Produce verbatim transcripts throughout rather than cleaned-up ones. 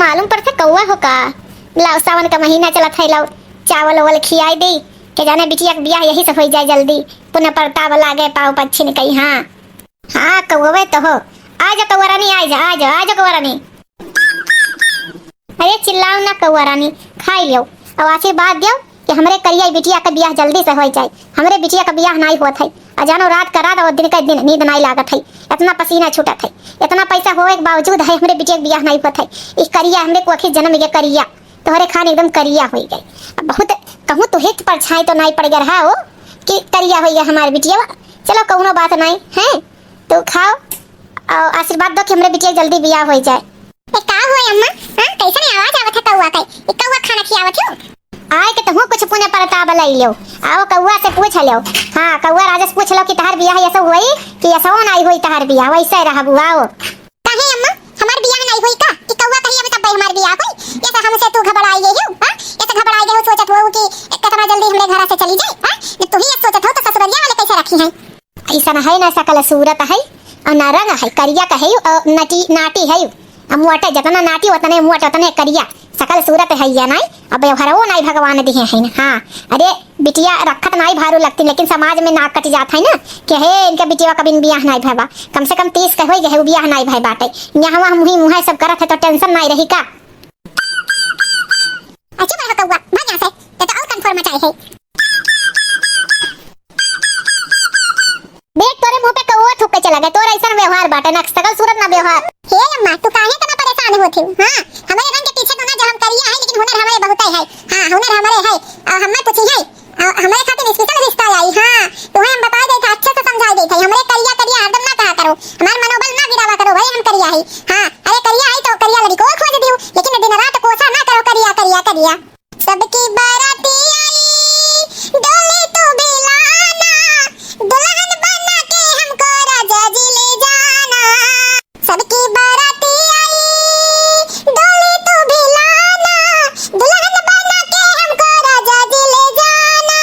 मालूम पड़त है कौआ हो का? लाओ, सावन का महीना चलत है, लाओ, चावल ओवल खियाई दे, के जाने बिटिया के बियाह यही से होई जाए जल्दी। पुण्य परताप लागे पाँव पच्छिन कई, हाँ। हाँ, कौवे तो हो। आ जा कौवा रानी, आ जा, आ जा, आ जा कौवा रानी। अरे चिल्लाओ ना कौवा रानी, खाई लियो। अब आशीर्वाद दियो कि हमरे करिया बिटिया के बियाह जल्दी से होई जाए। हमरे बिटिया के बियाह नाई होत है। आ जानो रात का रात और दिन का दिन नींद नाई लागत है। इतना पसीना छूटत है। इतना पैसा होए के बावजूद है हमरे बिटिया के बियाह नाई होत है। ई करिया हमरे कोखी जन्म के करिया। तोहरे खान एकदम करिया होई गए। अब बहुत कहूँ तो हित परछाई तो नाई पड़ गया रहा हो कि करिया होई गए हमारे बिटिया। चलो कौनो बात नाई है, तो खाओ और आशीर्वाद दो कि हमरे बिटिया के जल्दी बियाह होई जाए। ए, का हुआ अम्मा? हाँ, कैसन आवाज आवत है कौआ के? ए, कौआ खाना खियावत हो? आए के तहूँ कुछ पुण्य परताप लई लो। आओ कौआ से पूछ लो। हाँ, कौआ राजा से पूछ लो कि तहार बियाह ऐसा हुई कि ऐसा नाई हुई तहार बियाह, वैसे रहबू। आओ। काहे अम्मा, हमार बियाह नाई होई का? कि कौआ कही अबे तब्बे हमार बियाह होई? ये तो हमसे तू घबराई गई हो, हाँ? ये तो घबराई गई हो, सोचत हो कि कितना जल्दी हमरे घरा से चली जाए, हाँ? जब तू ही ये सोचत हो तो ससुरलिया वाले कैसे रखी हैं? ऐसन है ना, सकल सूरत है और ना रंग है, करिया का है और नटी, नाटी है। अब मोटे जितना नाटी उतने मोट उतने करिया, सकल सूरत है या नाई, अब व्यवहारो नाई भगवान दिए हैं ना। हाँ, अरे बिटिया रखत नाई भारू लगती, लेकिन समाज में नाक कट जात है ना कि हे इनके बिटिया कभी बियाह नाई भवा। कम से कम तीस के होई गए, बियाह नाई भय बाटे। यहाँ वहाँ मुही मुहे सब करत है तो tension नाई रही का? अच्छा बड़ा कौआ, भाग यहाँ से, ये तो और confirm मचाए है। देख तोरे मुंह पे कौआ थूक के चला गए, तोर ऐसन व्यवहार बाटे ना, सकल सूरत ना व्यवहार। हे अम्मा, तू काहे इतना परेशान होत हो? हाँ, हमारे रंग के पीछे तो ना जो हम करिया है, लेकिन हुनर हमारे बहुते है। हाँ, हुनर हमारे है, और हमें पूछी है, आ, हमरे खातिर special रिश्ता आई। हाँ, तुम्हें हम बताई देत है, अच्छे से समझाई देत है। हमरे करिया करिया हरदम ना कहा करो, हमार मनोबल ना गिरावा करो, भले हम करिया है। हाँ, अरे करिया है तो करिया लड़को खोज दियो, लेकिन दिन रात कोसा ना करो करिया करिया करिया। सबकी बाराती आई, डोली तू भी लाना, दुल्हन बना के हमको राजा जी ले जाना। सबकी बाराती आई, डोली तू भी लाना, दुल्हन बना के हमको राजा जी ले जाना,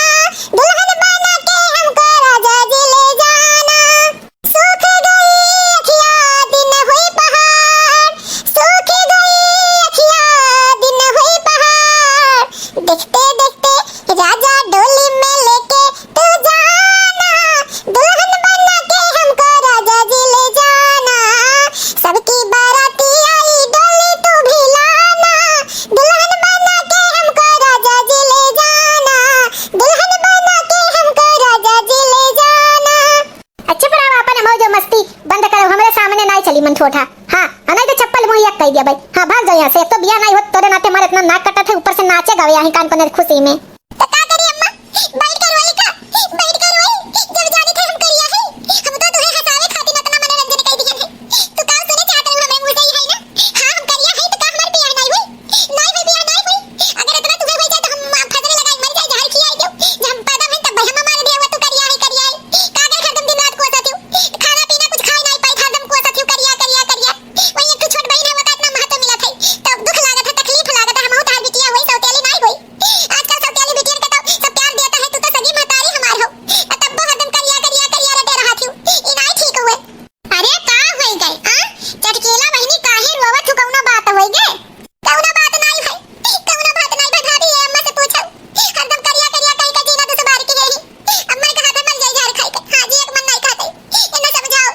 दुल्हन बना के हमको राजा जी ले जाना। सूख गई अखिया, दिन हुई पहाड़, सूख गई अखिया, दिन हुई पहाड़। देखते देखते राजा डोली में लेके तू जाना, दुल्हन बना के हमको राजा जी ले जाना। सबकी बाराती आई, डोली तू भी लाना, दुल्हन बना के हमको राजा जी ले जाना, दुल्हन बना के हमको राजा जी ले जाना। अच्छा, पर आप अपन मौज मस्ती बंद करो, हमरे सामने नाई चली मन ठोठा। हाँ, आ नाई तो चप्पल मुँह एक कह दिया भाई। हाँ, भाग जाओ यहाँ से। एक तो बियाह नाई होत, तोरे नाते हमारे इतना नाक कटत है, ऊपर से नाचे गावे यहाँ कान कोने खुशी में। तो का करी अम्मा, बैठ कर रोई का? बैठ कर रोई, जब जानी थे हम करिया है। हम तो तुम्हें हंसावे खातिर इतना मनोरंजन कर दिया है। तू का सुने चाहत रहू हमरे मुंह से ही है ना? हाँ, हम करिया है तो का हमार बियाह नाई हुई? नाई हुई, बियाह नाई हुई। अगर इतना तुझे हुई जाए तो हम फजरे लगाई मर जाए, जहर खियाई दो। जब हम पैदा भई तब भाई हम मार दिया हुआ, तू करिया है, करिया है। का करे हरदम दिन रात कोसत हूँ, खाना पीना कुछ खाए नाई पाई, हरदम कोसत हूँ, करिया, करिया, करिया। वही एक ठो छोट बहिन है, वो का इतना महत्व मिलत है, तो दुख लागत है, तकलीफ लागत है। हम तो हर बिटिया हुई, सौतेली नाई हुई। आजकल सौतेली बिटियन के तो सब प्यार देता है, तू तो सगी महतारी हमार हो, तब वो हरदम करिया, करिया, करिया रटे रहत हूँ। ई नाई ठीक हुए। अरे का होई गए, आ? चटकीला बहिनी काहे रोवत हु? कउनो बात होई गए? कउनो बात नाई भाई, कउनो बात नाई भाई। भाभी, ये अम्मा से पूछो, हरदम करिया करिया कहि के जीना दुसबार के यही। अम्मा ने कहा था मर जाई झाड़ खाई के। हाँ जी, एक मन नाई खाते। इन्हें समझाओ।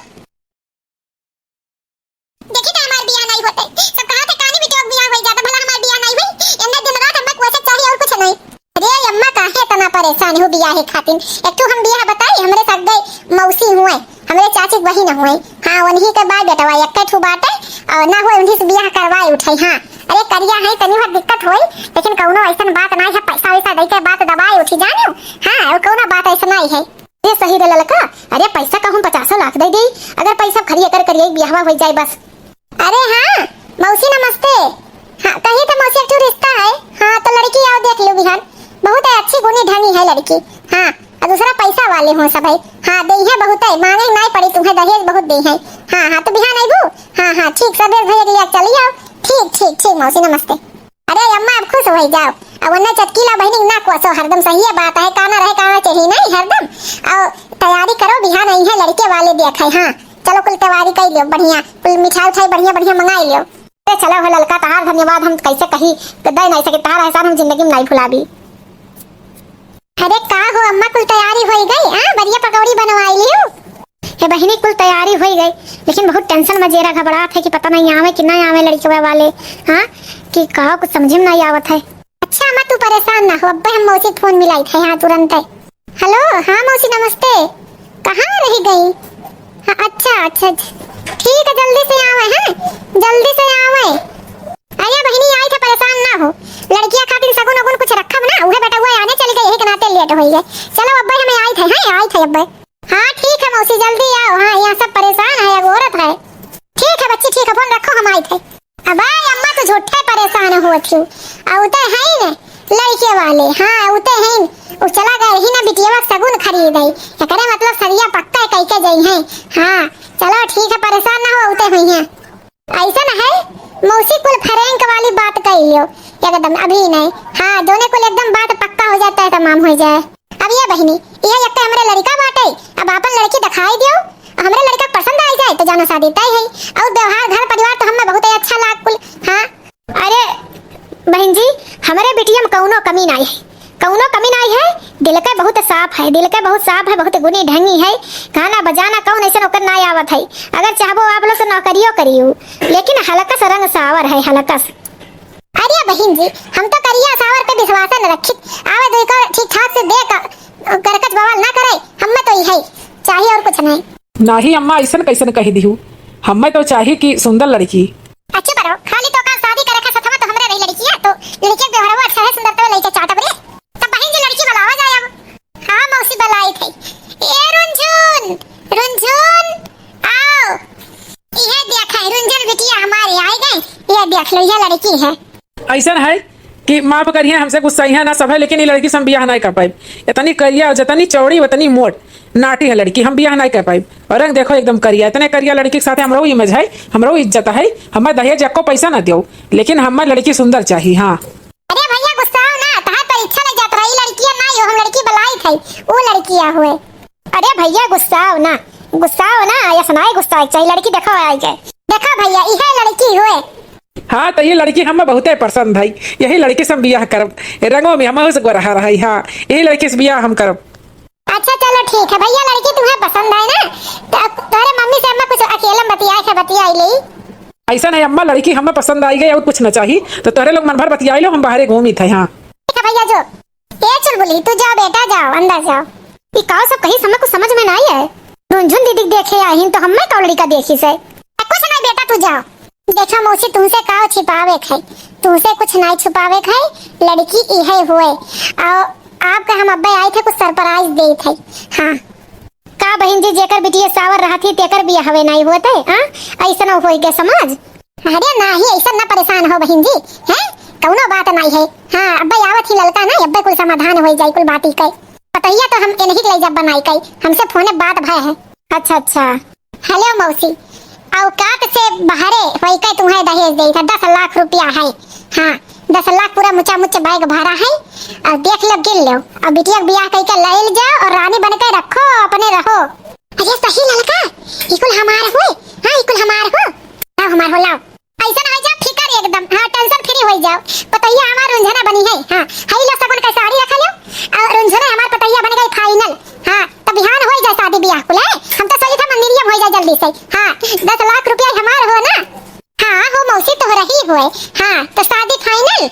देखी तो हमार बियाह नाई होते। सब कहा थे कानी बिटिया के बियाह होई जाता, भला हमार बियाह नाई हुई। इन्हें दिन रात अम्मा को ऐसे चाहिए और कुछ नहीं। अरे अम्मा, काहे इतना परेशान हो बियाहे खातिर? एक ठो हम बियाह बताई, हमरे सगे मौसी हुए, हमरे चाची के बहिन हुए। हाँ, उन्हीं के बाय बेटवा एक ठो बाटे, और ना हुए उन्हीं से बियाह करवाए उठाई। हाँ, अरे करिया है, तनी भर दिक्कत होई, लेकिन कउनो ऐसन बात ना है, पैसा वैसा दे के बात दबाए उठी जानियो। हाँ, और कउनो बात ऐसा नहीं है। अरे सही रे ललका, अरे पैसा कहूँ पचासो लाख दे दी, अगर पैसा खरी एकर करिया बियाहवा हो जाए बस। अरे हाँ, मौसी नमस्ते। हाँ, कही तो मौसी एक ठो रिश्ता है। हाँ, तो लड़की आओ देख लो बिहान। बहुत है अच्छी गुनी ढंगी है लड़की। हाँ, और दूसरा पैसा वाले हो सब है। हाँ, देइहे बहुत है, मांगे नाई पड़ी तुम्हें, दहेज बहुत देइहे। हाँ, हाँ, तो बिहान अइबू? हाँ, हाँ, ठीक, सब भैया के लिए चली आओ। ठीक, ठीक, ठीक, मौसी नमस्ते। अरे अम्मा, अब खुश होई जाओ। अब उन्हें चटकीला बहिनी ना कोसो, हरदम सही बात है, काना रहे, काना चाहिए नहीं हरदम। और तैयारी करो, बिहान अइहे लड़के वाले देखे। हाँ, चलो कुल तैयारी कर लियो बढ़िया, कुल मिठाई उठाई बढ़िया बढ़िया मंगाई लियो। ए चला हो ललका, तहार धन्यवाद हम कैसे कही, दे नाहीं सकी, तहार एहसान हम जिंदगी में नाहीं भुलाबी। अरे का हो अम्मा, कुल तैयारी होइ गई? हाँ, बढ़िया पकौड़ी बनवाई लियो। हे बहिनी, कुल तैयारी होइ गई, लेकिन बहुत tension में जेरा घबरात है कि पता नाहीं आवे कि नाहीं आवे लड़कवा वाले, हाँ, कि का कुछ समझे में नाहीं आवत है। अच्छा अम्मा, तू परेशान ना हो, अब्बे हम मौसी के फोन मिलाइत है यहाँ तुरंत है। हेलो, हाँ मौसी नमस्ते, कहाँ रहि गई? हाँ, अच्छा, अच्छा, अच्छा, ठीक है, जल्दी से आवे हैं, जल्दी से आवे। अरे बहिनी, आइत है, परेशान ना हो, लड़किया खातिर सगुन उगुन कुछ रखब ना, उहे बेटउआ आने चलि गए, यही के नाते late होइ गए। चलो अब्बे हमें आइत है, हैं, आइत है अब्बे। हाँ ठीक है मौसी, जल्दी आओ। हाँ, यहाँ सब परेशान है, अगोरत है। ठीक है बच्ची, ठीक है, फोन रखो, हम आइत है। अबे अम्मा, तू झूठे परेशान होत हो। अउते हैं न लड़के वाले, हाँ, अउते हैं। उ चला गए ही ना बिटिया के सगुन खरीदे। एकरे मतलब सदिया पक्का कइ के जइहैं। हाँ, चलो ठीक है, परेशान ना हो, अउते हुइहैं। अइसन है, मौसी कुल prank वाली बात कइ लियो, एकदम अभी नहीं। हाँ, जउने कुल एकदम बात पक्का होइ जाए, तमाम होइ जाए। अब ये बहिनी, इहे एक हमरे लड़िका बाटे, अब आपन लड़की देखाइ दियो, हमरे लड़िका के पसंद आइ जाए तो जानो सादी तय है। अउर व्यवहार घर परिवार तो हमें बहुत ही अच्छा लाग कुल। हाँ। अरे बहिन जी, हमरे बिटिया में कउनो कमी नाहीं है, कउनो कमी नाहीं है। दिल के बहुत साफ है, दिल के बहुत साफ है, बहुत गुनी ढंगी है। गाना बजाना कउन अइसन ओकर नाहीं आवत है। अगर चाहबो आप लोग तो नौकरियो करियो, लेकिन हलकस रंग सावर है, हलकस। अरे बहिन जी, हम तो करिया सावर पे विश्वास न रखित। आवे दुइ को ठीक ठाक से दे क-, करकच बवाल ना करे, हमें तो इहे चाहिए अउर कुछ नहीं। नाहीं अम्मा, अइसन कइसन कहि दिहू, हमें तो चाही कि सुंदर लड़की। अच्छा बरो, खाली तो का सादी करे का सथवा तो हमरे रही लड़किया, तो लड़किया के व्यवहार अच्छा है, सुंदर तो लइके चाटब रे। तब बहिन जी लड़की बुलावा जाए अब। हाँ मौसी बुलाइत है। ए रुनझुन, रुनझुन, आओ। इहे देख है, रुनझुन बिटिया हमारे आइ गए। ये देख लो, ये लड़की है। अइसन है कि माफ करिहैं, हमसे गुस्साइहैं ना सब है, लेकिन ई लड़की से हम बियाह नाहीं कर पाइब। इतनी करिया अउर जतनी चौड़ी उतनी मोट, नाटी है लड़की, हम बियाह नाहीं कर पाइब। अउर रंग देखो एकदम करिया, इतने करिया लड़की के साथे हमरो image है, हमरो इज्जत है। हमें दहेज एक्को पैसा ना दियो, लेकिन हमें लड़की सुंदर चाही। हाँ। अरे भइया गुस्साओ ना, तहार परीक्षा ले जात रही, लड़किया ना हो, हम लड़की बुलाइत है, उ लड़किया हुए। अरे भइया गुस्साओ ना, गुस्साओ ना, अइसन नाहीं गुस्साए के चाही, लड़की देखो आइ गए। देखो भइया, इहे लड़की हुए। हाँ, तो ये लड़की हमें बहुते पसंद है, यही लड़की से हम बियाह करब। रंगो में हम उस गोरहा रही, हाँ, यही लड़की से बियाह हम करब। अच्छा चलो ठीक है भइया, लड़की तुम्हें पसंद आए ना, तो अब तोहरे मम्मी से हमें कुछ अकेला में बतियाए के बतियाई ले। अइसन है अम्मा, लड़की हमें पसंद आइ गई अउर कुछ न चाही, तो तोहरे लोग मन भर बतियाई लो, हम बाहरे घूमित है। हाँ। ठीक है भइया जो। ए चुलबुली, तू जाओ बेटा, जाओ, अंदर जाओ। ई का सब कही, हमें कुछ समझ में नाहीं आए। रुनझुन दीदी के देखे आहिन तो हमें कउन लड़िका देखिस है। कुछ नाहीं बेटा, तू जाओ। देखा मौसी, तुमसे का छिपावे के है, तुमसे कुछ नाहीं छुपावे के है, लड़की इहे हुए। अउर आपका हम अब्बे आइत है, कुछ surprise देइत है। हाँ। का बहिन जी, जेकर बिटिया सावर रहत ही, तेकर बियाहवे नाहीं होत है, हाँ? अइसन होइ गए समाज। अरे नाहीं, अइसन ना परेशान हो बहिन जी, हैं? कउनो बात नाहीं है। हाँ, अब्बे आवत ही ललका ना, अब्बे कुल समाधान होइ जाई, कुल बात ही कहे। पतोहिया तो हम इन्हीं के ले जब बनाई कई, हमसे फोने बात भय है। अच्छा, अच्छा। हेलो मौसी, औकात से बाहरे होइके तुम्हें दहेज देइत है, दस लाख रुपया है। हाँ, दस लाख पूरा मुचा मुच बैग भरा है, अउर देख लो, गिन लो, अउर बिटिया के बियाह कइके लाइल जाओ अउर रानी बन के रखो, अपने रहो। अरे सही ललका, ई कुल हमार हुए? हाँ, ई कुल हमार हो, लाओ हमार हो, लाओ। अइसन होइ जाओ फिकर एकदम, हाँ, tension free होइ जाओ। पतोहिया हमार रुंझना बनी है, हाँ, हई लो सगुन के साड़ी रख लो, अउर रुंझना हमार पतोहिया बन गई final, हाँ, तो बिहान होइ जाए शादी बियाह कुल, हैं? हम तो सोचित है मंदिरिया में होइ जाए जल्दी से, हाँ, दस लाख रुपया हमार हो ना, हाँ, हो मौसी तोहरही होए, हाँ, तो शादी final,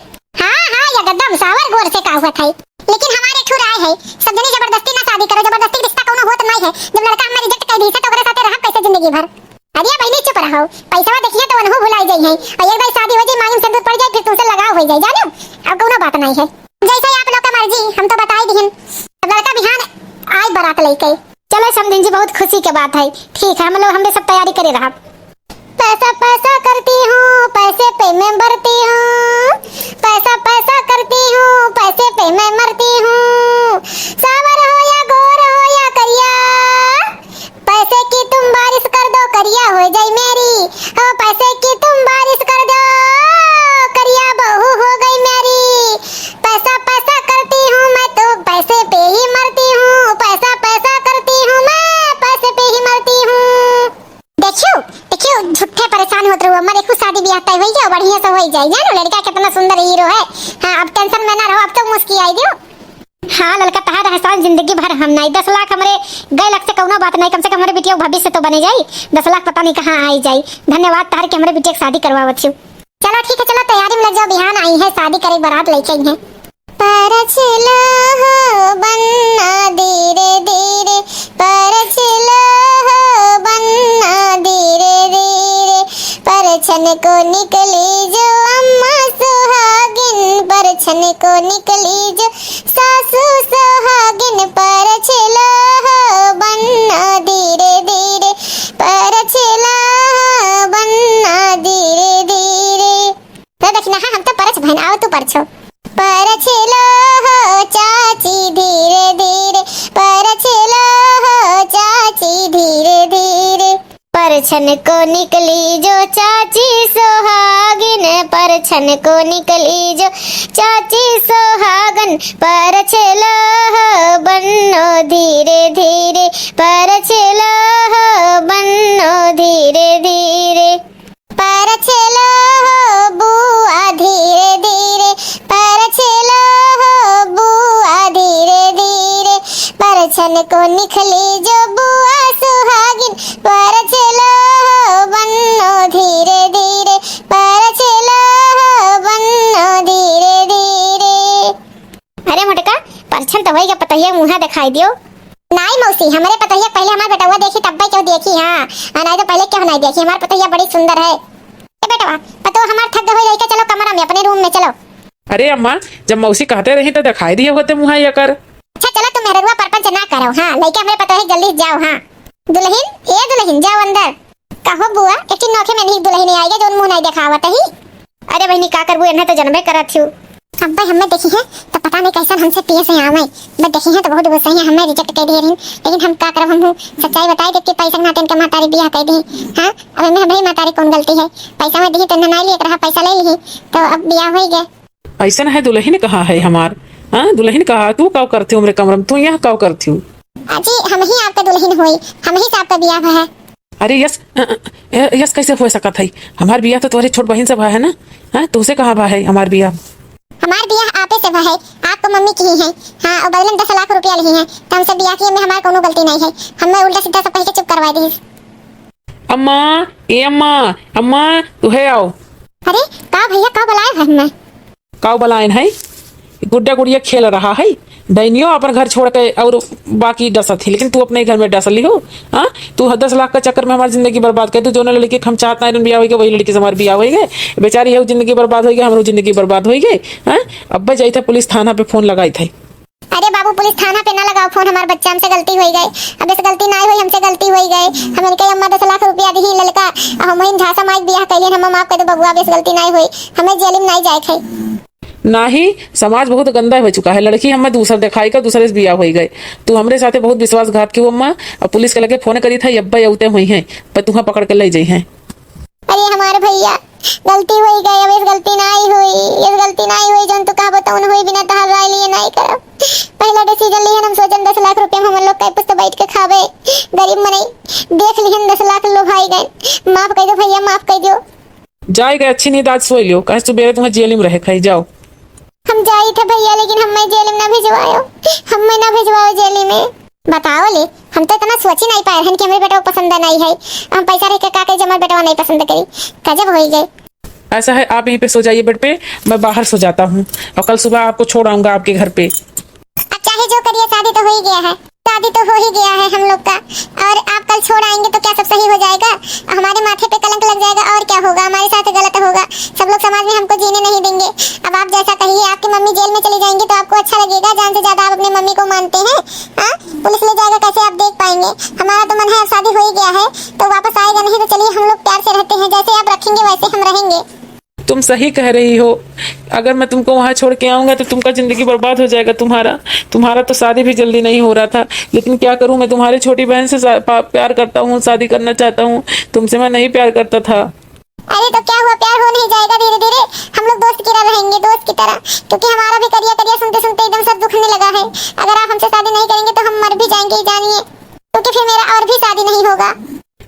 हाँ, हाँ, एकदम सावर गोर से का हुआ था, लेकिन हमारे ठुराए है, सब जने जबरदस्ती ना शादी करो, जबरदस्ती के रिश्ता कउनो होत नाहीं है, जब लड़का हमें reject कर दी है तो ओकरे साथे रहब कैसे जिंदगी भर? अरे बहिनी चुप रहो, पैसवा देखिए तो उनहु भुलाई जाई है। अउर एक बार शादी होइ जाई, मांग में सिंदूर पड़ जाए, फिर तुमसे लगाव होइ जाए, जानो? अब कउनो बात नाहीं है, जैसे ही आप लोग का मर्जी, हम तो बताई दिहन। अब लड़का बिहान आए बारात लेके। चलो समधिन जी, बहुत खुशी के बात है। ठीक है, हम लोग, हम भी सब तैयारी करे रहब। पैसा पैसा करती हूँ, पैसे पे मैं मरती हूँ, पैसा पैसा करती हूँ, पैसे पे मैं मरती हूँ। सावर हो या गोर हो या करिया, पैसे की तुम बारिश कर दो, करिया हो जाई मेरी। हो पैसे की तुम बारिश कर दो, करिया बहू हो गई मेरी। पैसा पैसा करती हूँ मैं तो पैसे पे ही मरती हूँ, पैसा पैसा करती हूँ मैं, पैसे पे ही मरती हूँ। देखियो, देखियो, झूठे परेशान होत रहू, अम्मा, देखू, शादी ब्याह तय होई गया, बढ़िया से होई जाई, जानो, लड़का कितना सुंदर हीरो है। हाँ, अब tension में ना रहो, अब तो मुस्कियाई दियो। हाँ ललका, तहार एहसान जिंदगी भर हम नाई, दस लाख हमरे गए लग से कौनो बात नहीं, कम से कम हमरे बिटिया के भविष्य तो बने जाई, दस लाख पता नहीं कहाँ आई जाई। धन्यवाद तहार के हमरे बिटिया के शादी करवावत छियो। चलो ठीक है, चलो तैयारी में लग जाओ, बिहान आई है शादी करे, बारात लेके आई है। परछलो हो बन्ना धीरे धीरे, परछलो हो बन्ना धीरे धीरे। परछन को निकली जो अम्मा सुहागिन, परछन को निकली जो सासू सुहागिन। परछलो हो बन्ना धीरे धीरे, परछलो हो बन्ना धीरे धीरे। तो देखी ना, हाँ, हम तो परछ भइन, आओ तू परछो। परछलो हो चाची धीरे धीरे, परछलो हो चाची धीरे धीरे। परछन को निकली जो चाची सुहागिन, परछन को निकली जो चाची सुहागन। परछलो हो बन्नो धीरे धीरे, परछलो हो बन्नो धीरे धीरे। परछलो हो बुआ धीरे धीरे, परछलो हो बुआ धीरे धीरे। परछन को निकली जो बुआ सुहागिन, परछलो हो बन्नो धीरे धीरे, परछलो हो बन्नो धीरे धीरे। अरे मोटका, परछन तो होई गए, पतोहिया मुँहा देखाई दियो। नाई मौसी, हमरे पतोहिया पहले हमार बेटवा देखी, तब्बे केहू देखी, हाँ। आ, नाई तो पहले केहू नाई देखी, हमार पतोहिया बड़ी सुंदर है। ए बेटवा, पतोह हमार थक गई होई, लइके चलो कमरा में, अपने room में चलो। अरे अम्मा, जब मौसी कहते रही तो देखाई दिए होते मुँहा एकर। अच्छा चलो, तुम मेहररुआ परपंच ना करो, हाँ, लइके हमरे पतोहिया जल्दी जाओ, हाँ। दुलहिन, ए दुलहिन, जाओ अंदर। कहो बुआ, एक ठे नोखे में नहीं दुलहिन आई गए, जौन मुँह नहीं देखावत ही। अरे बहिनी, का करबू, एन्हे तो जनबे करत हिउ। अब्बे हम्मे देखिहैं, तो पता नहीं कैसन हमसे पिए से आवैं। बस देखिहैं तो बहुत गुस्सा है, हम्मे reject कर दिए रहिन। लेकिन हम का करब, हमहू सच्चाई बताई देब कि पैसा के नाते इनके महतारी बियाह कर दी। हाँ, अब एमे हमरी महतारी कौन गलती है? पैसा में दिही तो इन्हें नहीं लिए रहा, पैसा ले लिही, तो अब बियाह होई गए। ऐसन है दुलहिन कहाँ है हमार? हाँ, दुलहिन कहाँ? तू का करती हो हमरे कमरा में? तू यहाँ का करती हो? अजी, हम ही आपका दुलहिन होई, हम ही से आपका बियाह है। अरे यस, अ, अ, यस कैसे हो सकत है? हमार बियाह तो तोहरे छोट बहिन से भा है ना? हाँ, तोहसे कहाँ भा है हमार बियाह? हमार बियाह आपे से भा है, आपको मम्मी की ही है। हाँ, और बदले में दस लाख रुपया लिही है, तो हमसे बियाह किए में हमार कौनो गलती नहीं है। हमें उल्टा सीधा सब कह के चुप करवा दी। अम्मा, ए अम्मा, अम्मा, तू है आओ। अरे, का भैया, का बुलाए है हमें? काव बलायन है, गुड्डा गुड़िया खेल रहा है, डैनियो अपन घर छोड़ के और बाकी डसत है, लेकिन तू अपने घर में डस ली हो। हाँ, तू ह-, दस लाख का चक्कर में हमारी जिंदगी बर्बाद कर, तू जौन लड़की के हम चाहत ना बियाह होई गए, वही लड़की से हमार बियाह होई गए। बेचारी है जिंदगी बर्बाद होई गए, हमरो जिंदगी बर्बाद होई गए। हाँ, अब्बे जाई था पुलिस थाना पे फोन लगाई था। अरे बाबू, पुलिस थाना पे ना लगाओ फोन, हमार बच्चा हमसे गलती होई गए। अब इस गलती ना होई, हमसे गलती होई गए। हम इनके अम्मा दस लाख रुपया दी ललका, अब हम वहीं झांसा माई बियाह कैलियन, हम माफ कर दो बबुआ, अब इस गलती ना होई, हमें जेल में नहीं जाए थे। नाही, समाज बहुत गंदा हो चुका है। लड़की हमें दूसर देखाई का, दूसरे से बियाह होई गए। तू हमरे साथे बहुत विश्वासघात की हो अम्मा। अब पुलिस के लगे फोन करी था, अब्बे अउते हुई हैं, पर तुहा पकड़ के ले जाई हैं। अरे हमार भैया, गलती होई गई, अब इस गलती ना ही हुई, इस गलती ना ही हुई, जौन तू कहबो तौन हुई, बिना तहार राय लिए ना ही करब। पहला decision लिहन, हम सोचन दस लाख रुपया में हमन लोग कई पुस्त बैठ के खाबे, गरीब मनई, देख लिहन दस लाख लोभाई गए। माफ कर दो भैया, माफ कर दो। जाए गए, अच्छी नींद आज सोई लियो, काहे सुबेरे तुम्हें जेल में रहे खाई, जाओ। हम जाई थे भैया, लेकिन हमें जेल में ना भिजवायो, हमें ना भिजवाओ जेल में। बताओ ले, हम तो इतना सोची नहीं पाए रहन कि हमरे बेटवा पसंद नहीं है। हम पैसा रह के का करी, जब हमार बेटवा नहीं पसंद करी, गजब होई गए। ऐसा है, आप यहीं पे सो जाइए बेड पे, मैं बाहर सो जाता हूँ और कल सुबह आपको छोड़ आऊंगा आपके घर पे। अब चाहे जो करिए, शादी तो हो ही गया है, शादी तो हो ही गया है हम लोग का। और आप कल छोड़ आएंगे तो क्या सब सही हो जाएगा? हमारे माथे पे कलंक लग जाएगा और क्या होगा? हमारे साथ गलत होगा, सब लोग समाज में हमको जीने नहीं देंगे। अब आप जैसा कहिए, आपकी मम्मी जेल में चली जाएंगी तो आपको अच्छा लगेगा? जान से ज्यादा आप अपने मम्मी को मानते हैं, हाँ? पुलिस ले जाएगा, कैसे आप देख पाएंगे? हमारा तो मन है अब शादी हो ही गया है तो वापस आएगा नहीं, तो चलिए हम लोग प्यार से रहते हैं, जैसे आप रखेंगे वैसे हम रहेंगे। तुम सही कह रही हो, अगर मैं तुमको वहाँ छोड़ के आऊँगा तो तुमका जिंदगी बर्बाद हो जाएगा तुम्हारा। तुम्हारा तो शादी भी जल्दी नहीं हो रहा था, लेकिन क्या करूँ, मैं तुम्हारी छोटी बहन से शा-, पा-, प्यार करता हूँ, शादी करना चाहता हूँ, तुमसे मैं नहीं प्यार करता था। अरे तो क्या हुआ, प्यार हो नहीं जाएगा धीरे धीरे, हम लोग दोस्त की तरह रहेंगे, दोस्त की तरह, क्योंकि हमारा भी करिया करिया सुनते सुनते एकदम सर दुखने लगा है। अगर आप हमसे शादी नहीं करेंगे तो हम मर भी जाएंगे, जानिए, क्योंकि फिर मेरा और भी शादी नहीं होगा।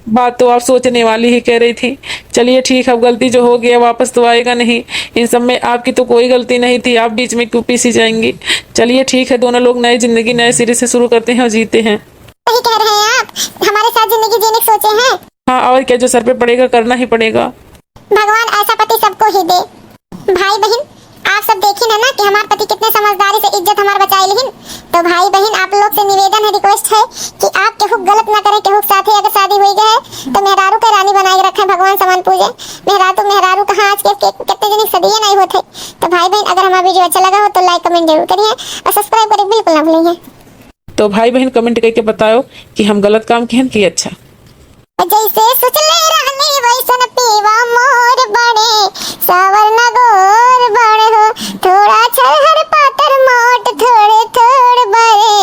बात तो आप सोचने वाली ही कह रही थी। चलिए ठीक है, अब गलती जो हो गया वापस तो आएगा नहीं। इन सब में आपकी तो कोई गलती नहीं थी, आप बीच में क्यों पीसी जाएंगी? चलिए ठीक है, दोनों लोग नई जिंदगी नए सिरे से शुरू करते हैं और जीते हैं। सही कह रहे हैं आप, हमारे साथ जिंदगी जीने की सोचे हैं। हाँ, और क्या, जो सर पे पड़ेगा करना ही पड़ेगा। भगवान ऐसा पति सबको ही दे। भाई बहिन, आप सब देखिन है ना कि हमार पति कितने समझदारी से इज्जत हमार बचाए लिहिन। तो भाई बहिन, आप लोग से निवेदन है, रिक्वेस्ट है कि आप केहू गलत ना करें, केहू के साथे अगर शादी होई गए है तो मेहरारू के रानी बनाए रखें, भगवान समान पूजे। मेहरारू तो मेहरारू कहाँ, आज के, के कितने जने सदिये नहीं होते। तो भाई बहिन, अगर हमारा वीडियो अच्छा लगा हो तो लाइक कमेंट जरूर करिए और सब्सक्राइब करें बिल्कुल ना भूलेंगे। तो भाई बहिन, कमेंट करके बताओ कि हम गलत काम किहन कि अच्छा। जैसे सोचले रहली वैसन पीवा मोर बड़े, सावर न गोर बड़े हो, थोड़ा छरहर पातर मोट थोड़े थोड़ बड़े,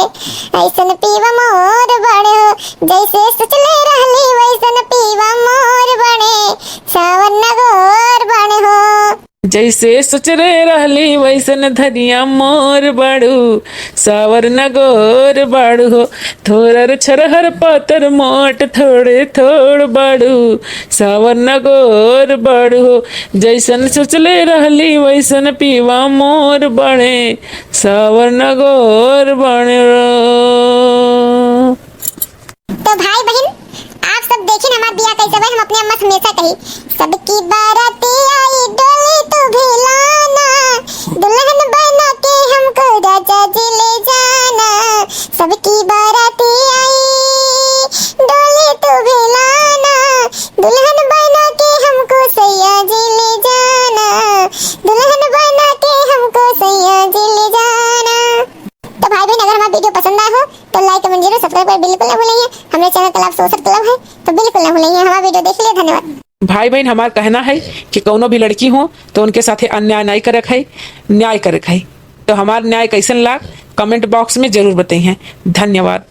ऐसन पीवा मोर बड़े हो। जैसे सोचले रहली वैसन पीवा मोर बड़े, सावर न गोर बड़े हो। जैसे सोचले रहली वैसन धनिया मोर बड़ू, सावर न गोर बड़ू हो, थोरर छरहर पातर मोट थोड़े थोड़ बड़ू, सावर न गोर बड़ू हो। जैसन सोचले रहली वैसन पीवा मोर बड़े, सावर न गोर बड़े। तो भाई बहिन, आप सब देखिन हमार बियाह कैसे भई, हम अपने अम्मा से हमेशा कही, सबकी बाराती आई डोली तू भी लाना, दुल्हन बना के हमको राजा जी ले जाना। सबकी बाराती आई डोली तू भी लाना, दुल्हन बना के हमको सैया जी ले जाना, दुल्हन बना के हमको सैया जी ले जाना। तो भाई बहिन, अगर हमारा वीडियो पसंद आया हो तो लाइक कमेंट जरूर, सब्सक्राइब कर बिल्कुल ना भूलेंगे। हमारे चैनल कलाप सोशल क्लब है, तो बिल्कुल ना भूलेंगे हमारा वीडियो देख लिए। धन्यवाद। भाई बहिन, हमार कहना है कि कौनो भी लड़की हो तो उनके साथे अन्याय नहीं करक है, न्याय करक है। तो हमार न्याय कैसन लाग, कमेंट बॉक्स में जरूर बताइए। धन्यवाद।